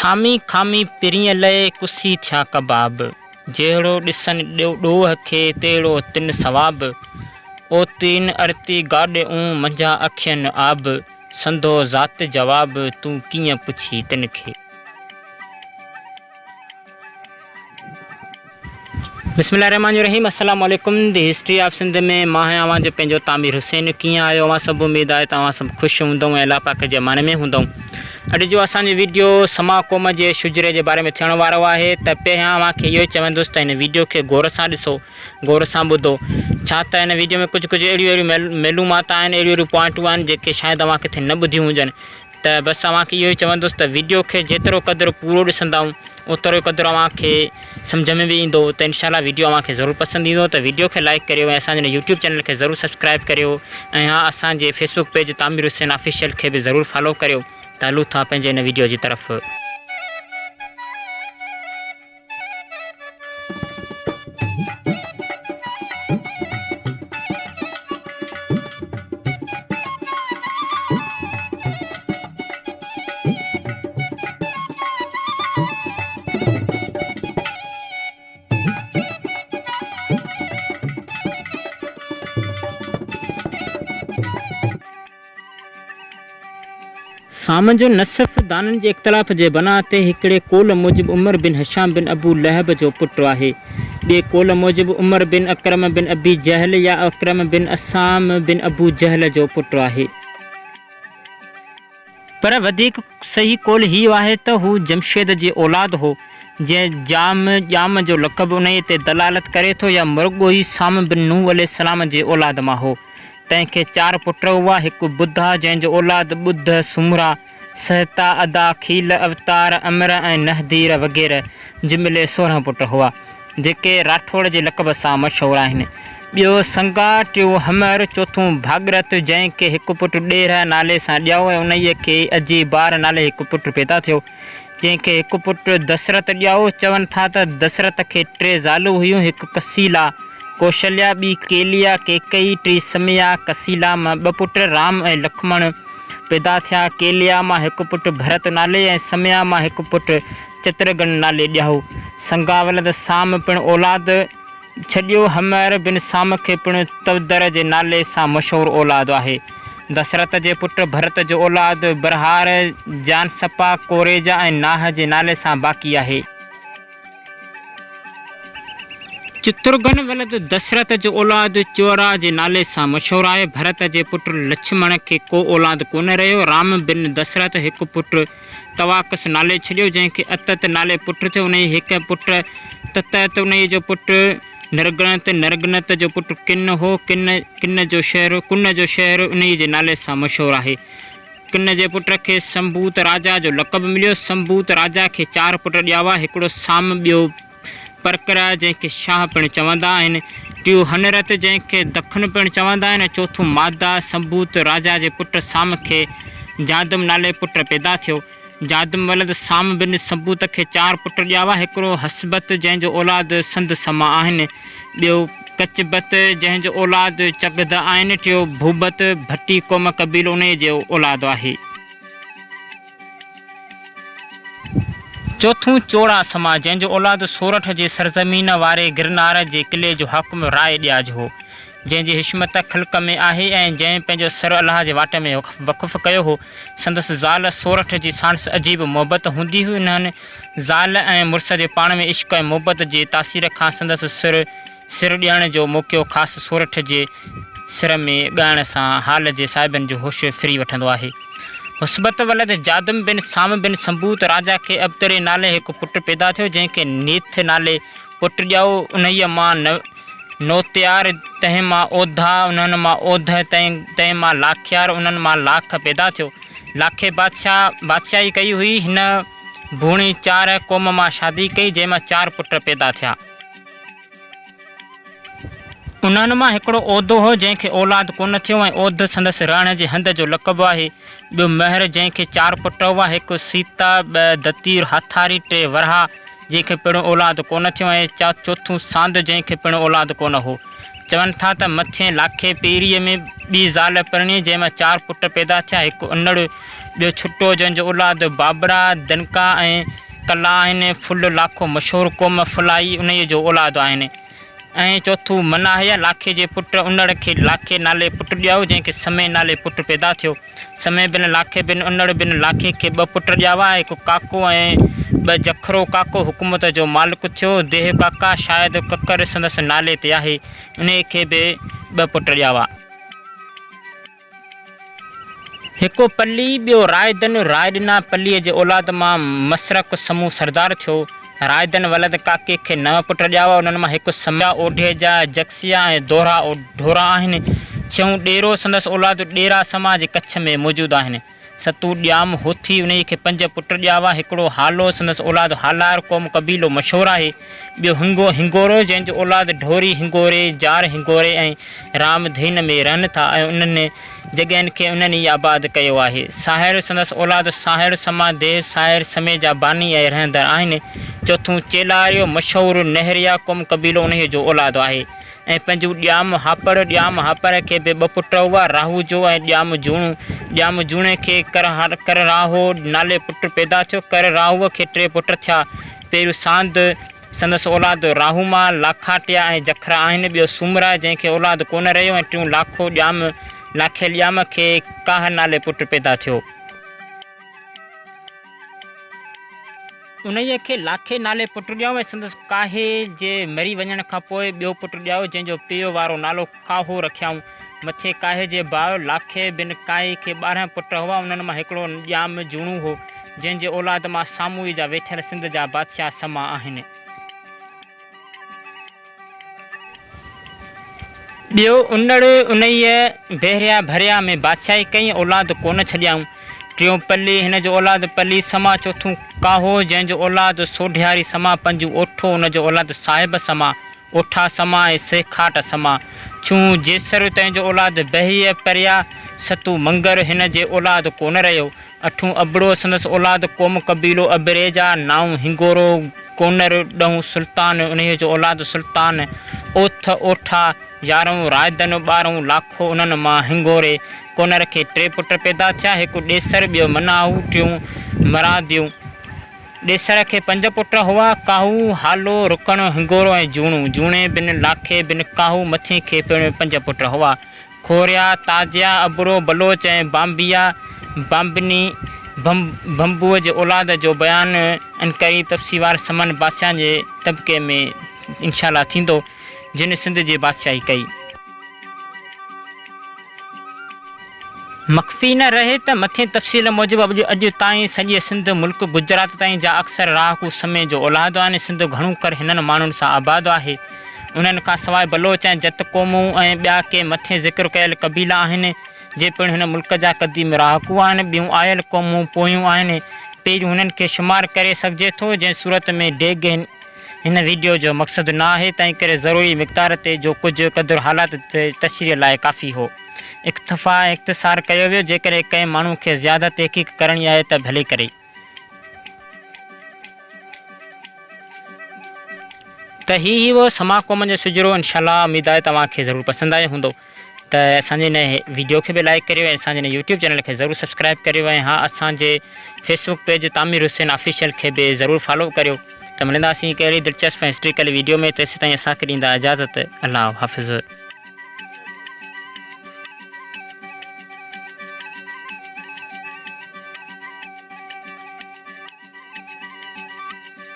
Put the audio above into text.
سامي کامي پرينء لئه ڪسي ٿيا ڪباب، جهڙو ڏسن ڏوهه کي تهڙو تن ثواب، اوتين ارتي گاڏئون منجهان اکين آب، سندو ذات جواب تون ڪيئن پڇي تن کي. بسم الله الرحمٰن الرحيم السلام عليڪم the history of Sindh ۾ مان آهيان اوهان جو پنهنجو تعمير حسين ڪيئن آهيو اوهان سڀ اميد آهي ته اوهان سڀ خوش هوندؤ ۽ الله پاڪ جي امان ۾ هوندؤ اڄ جو اسان جو ويڊيو سما قوم جي شجري جي باري ۾ ٿيڻ وارو آهي ته پهريان اوهان کي اهو چوندس ته هن ويڊيو کي غور سان ڏسو غور سان ٻڌو ڇا ته هن ويڊيو ۾ ڪجهه ڪجهه اهڙيون اهڙيون معلومات آهن اهڙيون اهڙيون پوائنٽون آهن جيڪي شايد اوهان ڪٿي نه ٻڌيون هجن ته بس اوهان کي اهو ئي چوندس ته ويڊيو کي جيترو قدر پورو ڏسندائون اوترو ئي قدر اوهان کي سمجهه ۾ به ايندو ته انشاء الله ويڊيو اوهان کي ضرور پسند ايندو ته ويڊيو کي لائيڪ ڪريو ۽ اسان جي يوٽيوب چينل کي ضرور سبسڪرائب ڪريو ۽ ها اسان جي فيسبوڪ پيج تعمير حسين آفيشل کي به ضرور فالو ڪريو ته هلون ٿا پنهنجي هن ويڊيو جي طرف. سام جو نصف دانن جي اختلاف جي بنا تي هڪڙي قول موجب عمر بن هشام بن ابو لهب جو پٽ آهي. ٻئي قول موجب عمر بن اڪرم بن ابي جهل يا اڪرم بن عصام بن ابو جهل جو پٽ آهي. پر وڌيڪ صحيح قول هيء آهي ته هو جمشيد جي اولاد هو، جنهن جام، ڄام، جو لقب انهيء تي دلالت ڪري ٿو يا مرڳوئي سام بن نوح عليه السلام جي اولاد مان هو. تنهن کي چار پٽ هئا، هڪ ٻڌا، جنهن جو اولاد ٻڌ، سومرا، سهتا، ادا، کيل، اوتار، امر ۽ نهدير وغيره جملي 16 پٽ هئا، جيڪي راٺوڙ جي لقب سان مشهور آهن. ٻيو سنگا، ٽيون همر، چوٿون ڀاڳرت، جنهن کي هڪ پٽ ڏيرهه نالي سان ڄائو ۽ انهيء کي اجي بار نالي هڪ پٽ پيدا ٿيو، جنهن کي هڪ پٽ دسرت ڄائو. چون ٿا ته دسرت کي ٽي زالون هيون، هڪ ڪسيلا، ڪوشليا، ٻي ڪيليا، ڪيڪئي، ٽي سميا، ڪسيلا مان ٻه پٽ رام ۽ لکمڻ پيدا ٿيا. ڪيليا مان هڪ پٽ ڀرت نالي ۽ سميا مان هڪ پٽ چترگن نالي ڄائو. سنگا ولد سام پڻ اولاد ڇڏيو. همهر بن سام کي پڻ تودر جي نالي سان مشهور اولاد آهي. دسرت جي پٽ ڀرت جو اولاد برهار، جانسپا، ڪوريجا ۽ ناهه جي نالي سان باقي آهي. چترگن ولد دسرت جو اولاد چوئڙا جي نالي سان مشهور آهي. ڀرت جي پٽ لڇمڻ کي ڪو اولاد ڪونه رهيو. رام بن دسرت هڪ پٽ تواڪس نالي ڇڏيو، جنهن کي اتت نالي پٽ ٿيو. انهيء هڪ پٽ تتت، انهيء جو پٽ نرگڻت، نرگنت جو پٽ ڪن هو. ڪن، ڪن جو شهر، ڪن جو شهر انهيء جي نالي سان مشهور آهي. ڪن جي پٽ کي سمبوت راجا جو لقب مليو. سمبوت راجا کي چار پٽ ڄاوا، هڪڙو سام، ٻيو پرڪرا جنهن کي شاهه پڻ چوندا آهن، ٽيون هنرت جنهن کي دکن پڻ چوندا آهن ۽ چوٿون مادا. سمبوت راجا جي پٽ سام کي جادم نالي پٽ پيدا ٿيو. جادم ولد سام بن سمبوت کي چار پٽ ڄاوا، هڪڙو حسبت جنهن جو اولاد سنڌ سما آهن، ٻيو ڪچبت جنهن جو اولاد چگڌ آهن، ٽيو ڀوبت ڀٽي قوم قبيلو انهيء جو اولاد آهي. چوٿون چوڙا سما جنهن جو اولاد سورٺ جي سرزمين واري گرنار جي قلعي جو حاڪم راء ڏياج هو، جنهن جي حشمت خلق ۾ آهي ۽ جنهن پنهنجو سر الله جي واٽ ۾ وقف ڪيو هو. سندس زال سورٺ جي ساڻس عجيب محبت هوندي هئي. انهن زال ۽ مڙس جي پاڻ ۾ عشق ۽ محبت جي تاثير کان سندس سر سر ڏيڻ جو موقعو خاص سورٺ جي سر ۾ ڳائڻ سان حال جي صاحبن جو هوش ڦري وٺندو آهي. حسبت ولد جادم بن سام بن سنبوت راجا کي ابتري نالي هڪ پٽ پيدا ٿيو، جنهن کي نيٿ نالي پٽ ڄائو. انهيء مان نوتيار، تنهن مان اوڌا، انهن مان اوڌ، تنهن مان لاکيار، انهن مان لاک پيدا ٿيو. لاکي بادشاهه بادشاهي ڪئي هئي. هن ڀوڻي چار قوم مان شادي ڪئي، جنهن مان چار پٽ پيدا ٿيا. انهن مان هڪڙو اودو هو، جنهن کي اولاد ڪونه ٿيو ۽ اود سندس رهڻ جي هنڌ جو لقب آهي. ٻيو مهر، جنهن کي چار پٽ هئا، هڪ سيتا، ٻه دتير هاٿاري، ٽي ورها، جنهن کي پڻ اولاد ڪونه ٿيو ۽ چوٿون ساند، جنهن کي پڻ اولاد ڪونه هو. چون ٿا ته مٿين لاکي پيريء ۾ ٻي زال پرڻي، جنهن مان چار پٽ پيدا ٿيا، هڪ انڙ، ٻيو ڇٽو جنهن جو اولاد بابڙا، دنڪا ۽ ڪلا آهن. ڦل لاکو مشهور قوم ڦلائي انهيء جو اولاد آهن. ۽ چوٿون مناهيا لاکي جي پٽ انڙ کي لاکي نالي پٽ ڄائو، جنهن کي سمي نالي پٽ پيدا ٿيو. سمي بن لاکي بن انڙ بن لاکي کي ٻه پٽ ڄاوا، هڪ ڪاڪو ۽ ٻه جکرو. ڪاڪو حڪومت جو مالڪ ٿيو. ديهه ڪاڪا شايد ڪڪر سندس نالي تي آهي. انهيء کي به ٻه پٽ ڄاوا. هڪ پلي، ٻيو رائدن. رائڏنا پليء جي اولاد مان مسرڪ سمون سردار ٿيو. رائدن ولد ڪاڪي کي نو پٽ ڄاوا، انهن مان هڪ سميا، اوڍيجا، جڪسيا ۽ دورا ڍورا آهن. ڇهون ڏيرو، سندس اولاد ڏيرا سما جي ڪڇ ۾ موجود آهن. ستون ڄام هوٿي، انهيء کي پنج پٽ ڄاوا، هڪڙو هالو، سندس اولاد هالار قوم قبيلو مشهور آهي. ٻيو هنگو، هنگورو، جنهن جو اولاد ڍوري هنگوري، جار هنگوري ۽ رام ڌين ۾ رهن ٿا ۽ انهن جڳهين کي انهن ئي آباد ڪيو آهي. ساهڙ، سندس اولاد ساهڙ سما ديهه ساهڙ سمي جا باني ۽ رهندڙ آهن. چوٿون چيلاريو، مشهور نهريا قوم قبيلو انهيء جو اولاد آهي ۽ پنجون ڄام هاپڙ، ڄام هاپڙ کي به ٻه پٽ هئا، راهوجو ۽ ڄام جوڻو. ڄام جوڻي کي ڪرراهو نالي پٽ پيدا ٿيو. ڪرراهوء کي ٽي پٽ ٿيا. پهريون ساند، سندس اولاد راهوما، لاکاٽيا ۽ جکرا آهن. ٻيو سومرا، جنهن کي اولاد ڪونه رهيو ۽ ٽيون لاکو ڄام، لاکيل ڄام کي ڪاهه نالي پٽ پيدا ٿيو. انهيء کي لاکي نالي پٽ ڄائو ۽ سندس ڪاهي جي مري وڃڻ کان پوء ٻيو پٽ ڄائو، جنهن جو پيء وارو نالو ڪاهو رکيائون. مٿي ڪاهي جي ڀاء لاکي بن ڪاهي کي 12 پٽ هئا، انهن مان هڪڙو ڄام جوڻو هو، جنهن جي اولاد مان ساموئي جا ويٺل سنڌ جا بادشاهه سما آهن. ٻيو انڙ انهيء بحريا ڀريا ۾ بادشاهي ڪئي، اولاد ڪونه ڇڏيائون. ٽيون پلي، هن جو اولاد پلي سما، چوٿون ڪاهو، جنهن جو اولاد سوڍياري سما، پنجون اوٺو، ان جو اولاد صاحب سما، اوٺا سما ۽ سيکاٽ سما، ڇهون جيسر، تنهن جو اولاد بهيه پريا، ستون منگر، هن جي اولاد ڪونه رهيو، اٺون ابڙو، سندس اولاد قوم قبيلو ابريجا، نائون هنگورو، ڪونر، ڏهون سلطان، انهيء جو اولاد سلطان، اوٿ، اوٺا، يارهون رائدن، ٻارهون لاکو، انهن مان هنگوري، ڪونر کي ٽي پٽ پيدا ٿيا، هڪ ڏيسر، ٻيو مناهو، ٽيون مراديون. ڏيسر کي پنج پٽ هئا، ڪاهو، هالو، رڪڻ، هنگورو ۽ جوڻو. جوڻي بن لاکي بن ڪاهو مٿين کي پڻ پنج پٽ هئا. کوريا، تازيا، ابڙو، بلوچ ۽ بامبيا، بامبني، ڀنڀوء جي اولاد جو بيان عنقريب تفصيوار سمن بادشاهن جي طبقي ۾ انشاء الله ٿيندو، جن سنڌ جي بادشاهي ڪئي. مخفي نه رهي ته مٿين تفصيل موجب اڄ تائين سڄي سنڌ ملڪ گجرات تائين جا اڪثر رهاڪو سمي جو اولاد آهن. سنڌ گهڻو ڪر هنن ماڻهن سان آباد آهي. انهن کان سواء بلوچ ۽ جت قومون ۽ ٻيا ڪي مٿي ذڪر ڪيل قبيلا آهن، جي پڻ هن ملڪ جا قديم رهاڪو آهن. ٻيون آيل قومون پويون آهن. پهريون هنن کي شمار ڪري سگهجي ٿو، جنهن صورت ۾ ڊيگهه هن ويڊيو جو مقصد نه آهي، تنهنڪري ضروري مقدار تي جو ڪجهه قدر حالات تشريح لاء ڪافي هو. اڪتفا ۽ اختصار ڪيو ويو، جيڪڏهن ڪنهن ماڻهو کي زياده تحقيق ڪرڻي آهي ته ڀلي ڪري. ته هي هيو سما قوم جو شجرو انشاء الله اميد آهي توهان کي ضرور پسند آيو هوندو ته اسان جي هن ويڊيو کي به لائيڪ ڪريو ۽ اسان جي هن يوٽيوب چينل کي ضرور سبسڪرائب ڪريو ۽ ها اسان جي Facebook page Tamir Hussain official کي به ضرور فالو ڪريو ته ملنداسين هڪ اهڙي دلچسپ ۽ هسٽريڪل ويڊيو ۾ تيسيتائين اسان کي ڏيندا اجازت الله حافظ.